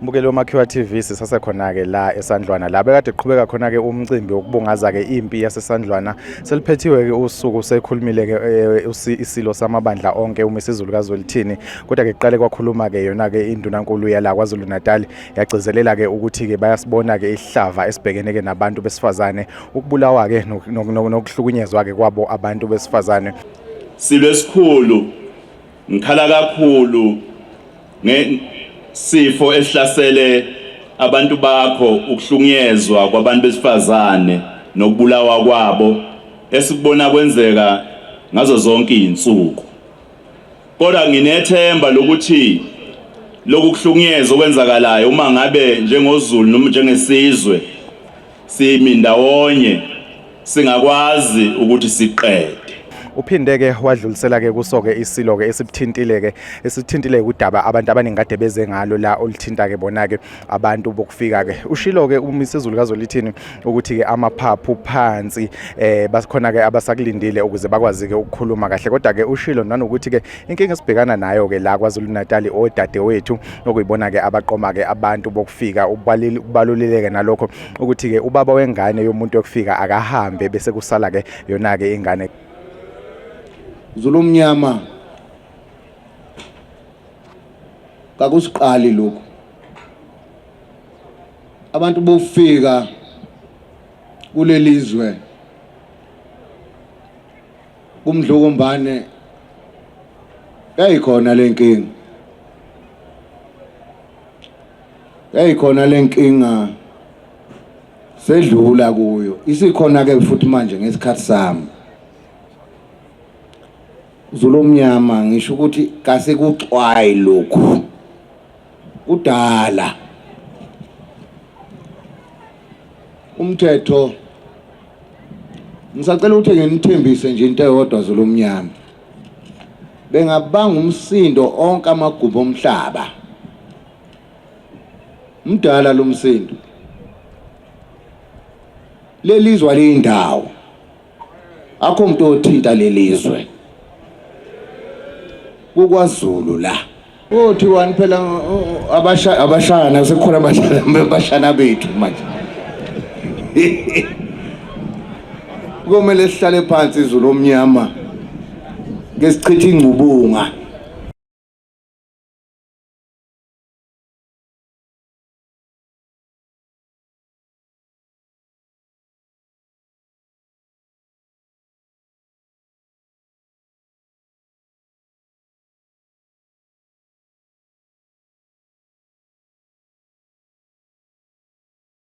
Mbukeli woMakhiwa TV, sisasekhona-ke la eSandlwana la bekade kuqhubeka khona-ke umcimbi wokubungaza-ke impi yaseSandlwana. Seliphethiwe-ke usuku, sekhulumile-ke isilo samabandla onke uMisizulu kaZwelithini, kodwa-ke kuqale kwakhuluma-ke yona-ke indunankulu yala KwaZulu Natal, yagcizelela-ke ukuthi-ke bayasibona-ke isihlava esibhekene-ke nabantu besifazane, ukubulawa-ke nokuhlukunyezwa-ke kwabo abantu besifazane. Silo esikhulu, ngikhala kakhulu ngesifo esihlasele abantu bakho, ukuhlukunyezwa kwabantu besifazane nokubulawa kwabo esikubona kwenzeka ngazo zonke izinsuku. Kodwa nginethemba lokuthi lokhu kuhlukunyezwa okwenzakalayo, uma ngabe njengoZulu noma njengesizwe simi ndawonye, singakwazi ukuthi siqede. Uphinde-ke wadlulisela-ke kuso-ke isilo-ke esibuthintile-ke esithintile udaba abantu abaningi kade beze ngalo la oluthinta-ke bona-ke abantu bokufika-ke. Ushilo-ke uMisizulu kaZwelithini ukuthi-ke amaphaphu phansi, basikhona-ke abasakulindile ukuze bakwazi-ke ukukhuluma kahle. Kodwa-ke ushilo nanokuthi-ke inkinga esibhekana nayo-ke la KwaZulu Natal odadewethu okuyibona-ke abaqoma-ke abantu bokufika. Kubaluleke nalokho ukuthi-ke ubaba wengane yomuntu yokufika akahambe bese kusala-ke yona-ke ingane. Zulu omnyama, kakusiqali lokhu. Abantu bofika kulelizwe kumdlokombane yayikhona lenkinga, yayikhona lenkinga, sedlula kuyo, isikhona ke futhi manje ngesikhathi sami. Zulu omnyama, ngisho ukuthi kasekuxwayi lokhu kudala. Umthetho, ngisacela ukuthi nginithembise nje into eyodwa, Zulu omnyama, bengabanga umsindo onke amagumbi omhlaba. Mdala lo msindo, lelizwa liyindawo, akho umuntu othinta lelizwe, kukwaZulu la. Kothiwani phela abasha abashana sekukhona abashana, abashana bethu manje. Komele sihlale phansi, izulu omnyama, ke sichithe ingcubunga.